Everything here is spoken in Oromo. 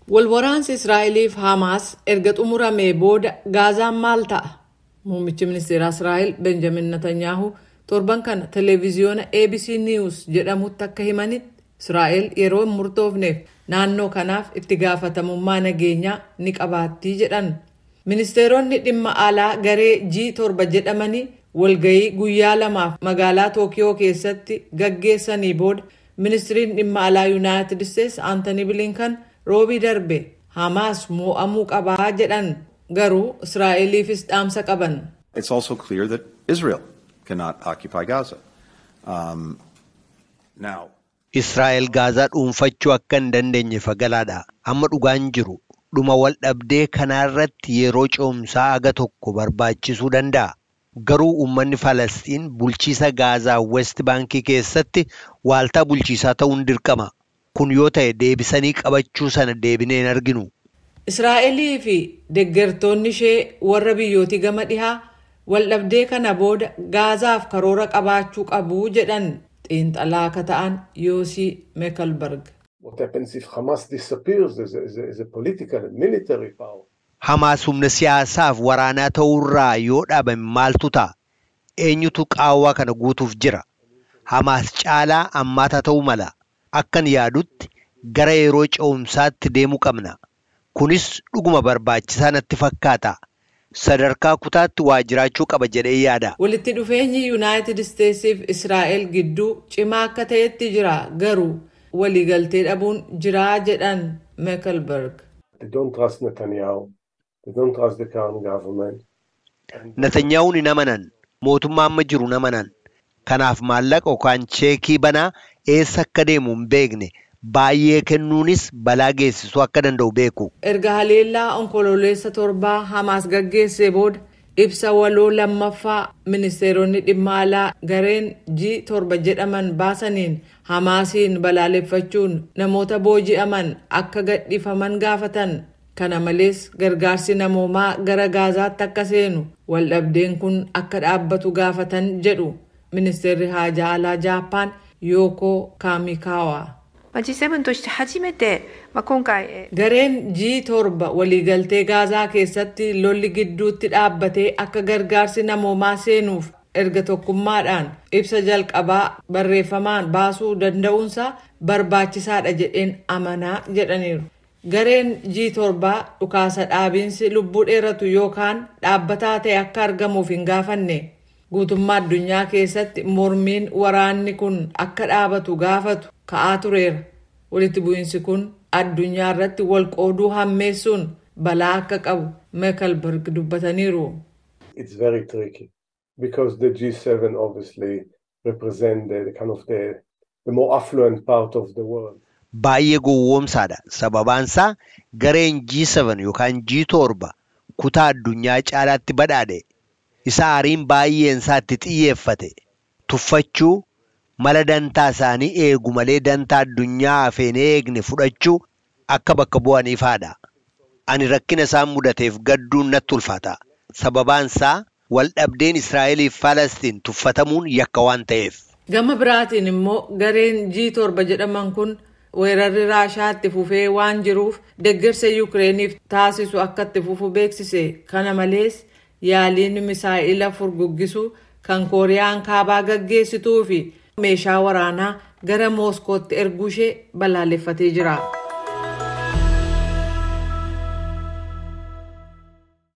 Walwaraansi Israa'eliif Hamaas erga xumuramee booda Gaazaan maal ta'a? Muummichi ministeera Israa'el Benjamin Netanyaahu torban kana televiziyoona ABC News jedhamutti akka himanitti, Israa'el yeroo hin murtoofneef naannoo kanaaf itti gaafatamummaa nageenyaa ni qabaattii jedhan. Ministeeronni dhimma alaa garee G7 jedhamanii walgayii guyyaa 2f magaalaa Tookiyoo keessatti gaggeessanii booda, ministiriin dhimma alaa Yuunaayitid Isteetsi Antony Bilinkan Roobii darbe Hamaas mo'amuu qabaa jedhan, garuu Israa'eliifis dhaamsa qaban. It's also clear that Israel cannot occupy Gaza. Now, Israa'el Gaazaa dhuunfachuu akka hin dandeenye fagalaadha. Amma dhugaan jiru dhuma wal dhabdee kanaarratti yeroo ce'umsaa aga tokko barbaachisuu danda'a. Garuu uummanni Falasxiin bulchiisa Gaazaa West Baankii keessatti waaltaa bulchiisaa ta'uun dirqama. Kun yoo ta'e, deebisanii qabachuu sana deebinee hin arginu. Israa'elii fi deeggartoonni ishee warra biyyootii gama dhihaa waldhabdee kana booda Gaazaaf karoora qabaachuu qabu jedhan xiinxalaa akka ta'an Yoosii Mekelberg. What happens if Hamas disappears as a political and military power? Hamaas humna siyaasaaf waraanaa ta'uurraa yoo dhaabame maaltu ta'a? Eenyutu qaawwaa kana guutuuf jira? Hamaas caalaa ammaataa ta'uu mala. Akkan yaadutti gara yeroo ce'umsaatti deemuu qabna. Kunis dhuguma barbaachisaa natti fakkaata. Sadarkaa kutaatti waa jiraachuu qaba jedhee yaada. Walitti dhufeenyi Yuunaayitid Isteetsiif Israa'el gidduu cimaa akka ta'etti jira, garuu waliigaltee dhabuun jiraa jedhan Mekelberg. They don't trust Netanyahu. They don't trust the current government. Netanyaa'uun hin amanan. Mootummaa amma jiru hin amanan. Kanaaf maallaqa yookaan cheekii banaa eessa akka deemu hin beekne baay'ee kennuunis balaa geessisuu akka danda'u beeku. Erga haleellaa Onkololeessa 7 Hamaas gaggeessee booda ibsa waloo lammaffaa ministeeronni dhimma alaa gareen G7 jedhaman baasaniin Hamaasiin balaaleffachuun namoota booji'aman akka gadhiifaman gaafatan. Kana malees gargaarsi namoomaa gara Gaazaatti akka seenu, waldhabdeen kun akka dhaabbatu gaafatan jedhu ministeerri haajaa alaa Jaappaan Yookoo Kaamikaawaa. まあ G7 として初めて、まあ、今回、 Gareen G7 waliigaltee Gaazaa keessatti lolli gidduutti dhaabbatee akka gargaarsi namoomaa seenuuf erga tokkummaadhaan ibsa jalqabaa barreeffamaan baasuu danda'uunsaa barbaachisaadha jedheen amanaa jedhaniiru. Gareen G7 dhukaasa dhaabiinsi lubbuu dheeratu yookaan dhaabbataa ta'e akka argamuuf hin gaafanne. Guutummaa addunyaa keessatti mormiin waraanni kun akka dhaabatu gaafatu ka'aa tureera. Walitti bu'iinsi kun addunyaa irratti wal qooduu hammeessuun balaa akka qabu Mekelberg dubbataniiru. It's very tricky because the G7 obviously represent the kind of the more affluent part of the world. Baay'ee gowwoomsaadha. Sababaansaa gareen G7 yookaan G7 kutaa addunyaa caalaatti badhaadhe. Isa aariin baay'een isaatti xiyyeeffate. Tuffachuu mala dantaa isaanii eegu malee dantaa addunyaa hafeen eegne fudhachuu akka bakka bu'aniifaadha. Ani rakkina isaan mudateef gadduun natti ulfaata. Sababaansaa wal dhabdeen Israa'eliif Falastiin tuffatamuun yakka waan ta'eef. Gama biraatiin immoo gareen G7 jedhaman kun weerarri Raashaatti fufee waan jiruuf deeggarsa Yukireeniif taasisu akka itti fufu beeksise. Kana malees yaaliin misaa'ila furguggisuu kan Kooriyaan Kaabaa gaggeessituu fi meeshaa waraanaa gara Mooskootti erguu ishee balaaleffatee jira.